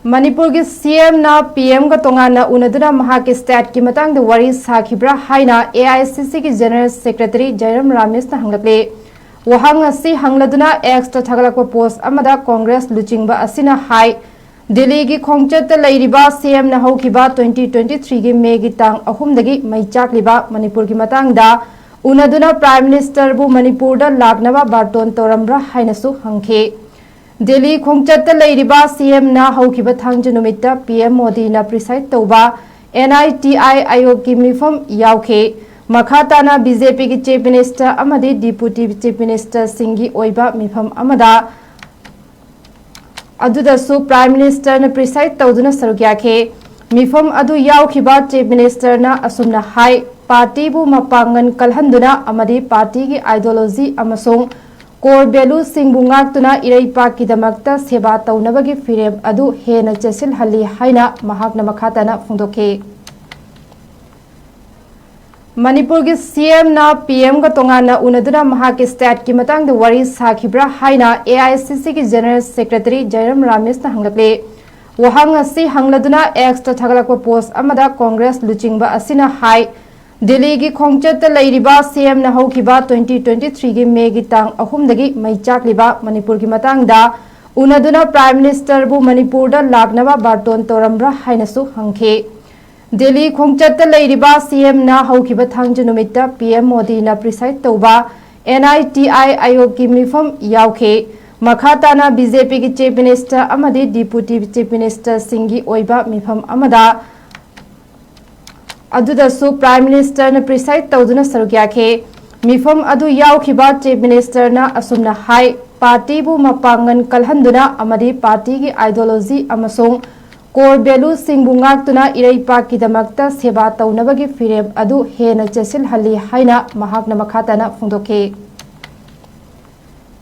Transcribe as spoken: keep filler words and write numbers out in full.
ꯃꯅꯤꯄꯨꯔꯒꯤ ꯁꯤ ꯑꯦꯝꯅ ꯄꯤ ꯑꯦꯝꯒ ꯇꯣꯉꯥꯟꯅ ꯎꯅꯗꯨꯅ ꯃꯍꯥꯛꯀꯤ ꯁ꯭ꯇꯦꯠꯀꯤ ꯃꯇꯥꯡꯗ ꯋꯥꯔꯤ ꯁꯥꯈꯤꯕ꯭ꯔꯥ ꯍꯥꯏꯅ ꯑꯦ ꯑꯥꯏ ꯁꯤ ꯁꯤꯒꯤ ꯖꯦꯅꯔꯦꯜ ꯁꯦꯀ꯭ꯔꯦꯇꯔꯤ ꯖꯥꯏꯔꯝ ꯔꯥꯃꯦꯁꯅ ꯍꯪꯂꯛꯂꯦ꯫ ꯋꯥꯍꯪ ꯑꯁꯤ ꯍꯪꯂꯗꯨꯅ ꯑꯦꯛꯁꯇ ꯊꯥꯒꯠꯂꯛꯄ ꯄꯣꯁ ꯑꯃꯗ ꯀꯣꯡꯒ꯭ꯔꯦꯁ ꯂꯨꯆꯤꯡꯕ ꯑꯁꯤꯅ ꯍꯥꯏ, ꯗꯤꯜꯂꯤꯒꯤ ꯈꯣꯡꯆꯠꯇ ꯂꯩꯔꯤꯕ ꯁꯤ ꯑꯦꯝꯅ ꯍꯧꯈꯤꯕ twenty twenty-threeꯒꯤ ꯃꯦꯒꯤ ꯇꯥꯡ ꯑꯍꯨꯝꯗꯒꯤ ꯃꯩ ꯆꯥꯛꯂꯤꯕ ꯃꯅꯤꯄꯨꯔꯒꯤ ꯃꯇꯥꯡꯗ ꯎꯅꯗꯨꯅ ꯄ꯭ꯔꯥꯏꯝ ꯃꯤꯅꯤꯁꯇꯔꯕꯨ ꯃꯅꯤꯄꯨꯔꯗ ꯂꯥꯛꯅꯕ ꯕꯥꯔꯇꯣꯟ ꯇꯧꯔꯝꯕ꯭ꯔꯥ ꯍꯥꯏꯅꯁꯨ ꯍꯪꯈꯤ꯫ ꯗꯤꯜꯂꯤ ꯈꯣꯡꯆꯠꯇ ꯂꯩꯔꯤꯕ ꯁꯤ ꯑꯦꯝꯅ ꯍꯧꯈꯤꯕ ꯊꯥꯡꯖ ꯅꯨꯃꯤꯠꯇ ꯄꯤ ꯑꯦꯝ ꯃꯣꯗꯤꯅ ꯄ꯭ꯔꯤꯁꯥꯏꯗ ꯇꯧꯕ ꯑꯦꯟ ꯑꯥꯏ ꯇꯤ ꯑꯥꯏ ꯑꯥꯌꯣꯒꯀꯤ ꯃꯤꯐꯝ ꯌꯥꯎꯈꯤ꯫ ꯃꯈꯥ ꯇꯥꯅ ꯕꯤ ꯖꯦ ꯄꯤꯒꯤ ꯆꯤꯐ ꯃꯤꯅꯤꯁꯇꯔ ꯑꯃꯗꯤ ꯗꯤꯄꯨꯇꯤ ꯆꯤꯐ ꯃꯤꯅꯤꯁꯇꯔꯁꯤꯡꯒꯤ ꯑꯣꯏꯕ ꯃꯤꯐꯝ ꯑꯃꯗ ꯑꯗꯨꯗꯁꯨ ꯄ꯭ꯔꯥꯏꯝ ꯃꯤꯅꯤꯁꯇꯔꯅ ꯄ꯭ꯔꯤꯁꯥꯏꯗ ꯇꯧꯗꯨꯅ ꯁꯔꯨꯛ ꯌꯥꯈꯤ꯫ ꯃꯤꯐꯝ ꯑꯗꯨ ꯌꯥꯎꯈꯤꯕ ꯆꯤꯐ ꯃꯤꯅꯤꯁꯇꯔꯅ ꯑꯁꯨꯝꯅ ꯍꯥꯏ, ꯄꯥꯔꯇꯤꯕꯨ ꯃꯄꯥꯡꯒꯜ ꯀꯜꯍꯟꯗꯨꯅ ꯑꯃꯗꯤ ꯄꯥꯔꯇꯤꯒꯤ ꯑꯥꯏꯗꯤꯌꯣꯂꯣꯖꯤ ꯑꯃꯁꯨꯡ ꯀꯣꯔ ꯚꯦꯂꯨꯁꯤꯡꯕꯨ ꯉꯥꯛꯇꯨꯅ ꯏꯔꯩꯄꯥꯛꯀꯤꯗꯃꯛꯇ ꯁꯦꯕꯥ ꯇꯧꯅꯕꯒꯤ ꯐꯤꯔꯦꯞ ꯑꯗꯨ ꯍꯦꯟꯅ ꯆꯦꯠꯁꯤꯜꯍꯜꯂꯤ ꯍꯥꯏꯅ ꯃꯍꯥꯛꯅ ꯃꯈꯥ ꯇꯥꯅ ꯐꯣꯡꯗꯣꯛꯈꯤ꯫ ꯃꯅꯤꯄꯨꯔꯒꯤ ꯁꯤ ꯑꯦꯝꯅ ꯄꯤ ꯑꯦꯝꯒ ꯇꯣꯉꯥꯟꯅ ꯎꯅꯗꯨꯅ ꯃꯍꯥꯛꯀꯤ ꯁ꯭ꯇꯦꯠꯀꯤ ꯃꯇꯥꯡꯗ ꯋꯥꯔꯤ ꯁꯥꯈꯤꯕ꯭ꯔꯥ ꯍꯥꯏꯅ ꯑꯦ ꯑꯥꯏ ꯁꯤ ꯁꯤꯒꯤ ꯖꯦꯅꯔꯦꯜ ꯁꯦꯀ꯭ꯔꯦꯇꯔꯤ ꯖꯥꯏꯔꯝ ꯔꯥꯃꯦꯁꯅ ꯍꯪꯂꯛꯂꯦ꯫ ꯋꯥꯍꯪ ꯑꯁꯤ ꯍꯪꯂꯗꯨꯅ ꯑꯦꯛꯁꯇ ꯊꯥꯒꯠꯂꯛꯄ ꯄꯣꯁ ꯑꯃꯗ ꯀꯣꯡꯒ꯭ꯔꯦꯁ ꯂꯨꯆꯤꯡꯕ ꯑꯁꯤꯅ ꯍꯥꯏ, ꯗꯤꯜꯂꯤꯒꯤ ꯈꯣꯡꯆꯠꯇ ꯂꯩꯔꯤꯕ ꯁꯤ ꯑꯦꯝꯅ ꯍꯧꯈꯤꯕ twenty twenty-threeꯒꯤ ꯃꯦꯒꯤ ꯇꯥꯡ ꯑꯍꯨꯝꯗꯒꯤ ꯃꯩ ꯆꯥꯛꯂꯤꯕ ꯃꯅꯤꯄꯨꯔꯒꯤ ꯃꯇꯥꯡꯗ ꯎꯅꯗꯨꯅ ꯄ꯭ꯔꯥꯏꯝ ꯃꯤꯅꯤꯁꯇꯔꯕꯨ ꯃꯅꯤꯄꯨꯔꯗ ꯂꯥꯛꯅꯕ ꯕꯥꯔꯇꯣꯟ ꯇꯧꯔꯝꯕ꯭ꯔꯥ ꯍꯥꯏꯅꯁꯨ ꯍꯪꯈꯤ꯫ ꯗꯤꯜꯂꯤ ꯈꯣꯡꯆꯠꯇ ꯂꯩꯔꯤꯕ ꯁꯤ ꯑꯦꯝꯅ ꯍꯧꯈꯤꯕ ꯊꯥꯡꯖ ꯅꯨꯃꯤꯠꯇ ꯄꯤ ꯑꯦꯝ ꯃꯣꯗꯤꯅ ꯄ꯭ꯔꯤꯁꯥꯏꯗ ꯇꯧꯕ ꯑꯦꯟ ꯑꯥꯏ ꯇꯤ ꯑꯥꯏ ꯑꯥꯌꯣꯒꯀꯤ ꯃꯤꯐꯝ ꯌꯥꯎꯈꯤ꯫ ꯃꯈꯥ ꯇꯥꯅ ꯕꯤ ꯖꯦ ꯄꯤꯒꯤ ꯆꯤꯐ ꯃꯤꯅꯤꯁꯇꯔ ꯑꯃꯗꯤ ꯗꯤꯄꯨꯇꯤ ꯆꯤꯐ ꯃꯤꯅꯤꯁꯇꯔꯁꯤꯡꯒꯤ ꯑꯣꯏꯕ ꯃꯤꯐꯝ ꯑꯃꯗ ꯑꯗꯨꯗꯁꯨ ꯄ꯭ꯔꯥꯏꯝ ꯃꯤꯅꯤꯁꯇꯔꯅ ꯄ꯭ꯔꯤꯁꯥꯏꯗ ꯇꯧꯗꯨꯅ ꯁꯔꯨꯛ ꯌꯥꯈꯤ꯫ ꯃꯤꯐꯝ ꯑꯗꯨ ꯌꯥꯎꯈꯤꯕ ꯆꯤꯐ ꯃꯤꯅꯤꯁꯇꯔꯅ ꯑꯁꯨꯝꯅ ꯍꯥꯏ, ꯄꯥꯔꯇꯤꯕꯨ ꯃꯄꯥꯡꯒꯜ ꯀꯜꯍꯟꯗꯨꯅ ꯑꯃꯗꯤ ꯄꯥꯔꯇꯤꯒꯤ ꯑꯥꯏꯗꯤꯌꯣꯂꯣꯖꯤ ꯑꯃꯁꯨꯡ ꯀꯣꯔ ꯚꯦꯂꯨꯁꯤꯡꯕꯨ ꯉꯥꯛꯇꯨꯅ ꯏꯔꯩꯄꯥꯛꯀꯤꯗꯃꯛꯇ ꯁꯦꯕꯥ ꯇꯧꯅꯕꯒꯤ ꯐꯤꯔꯦꯞ ꯑꯗꯨ ꯍꯦꯟꯅ ꯆꯦꯠꯁꯤꯜꯍꯜꯂꯤ ꯍꯥꯏꯅ ꯃꯍꯥꯛꯅ ꯃꯈꯥ ꯇꯥꯅ ꯐꯣꯡꯗꯣꯛꯈꯤ꯫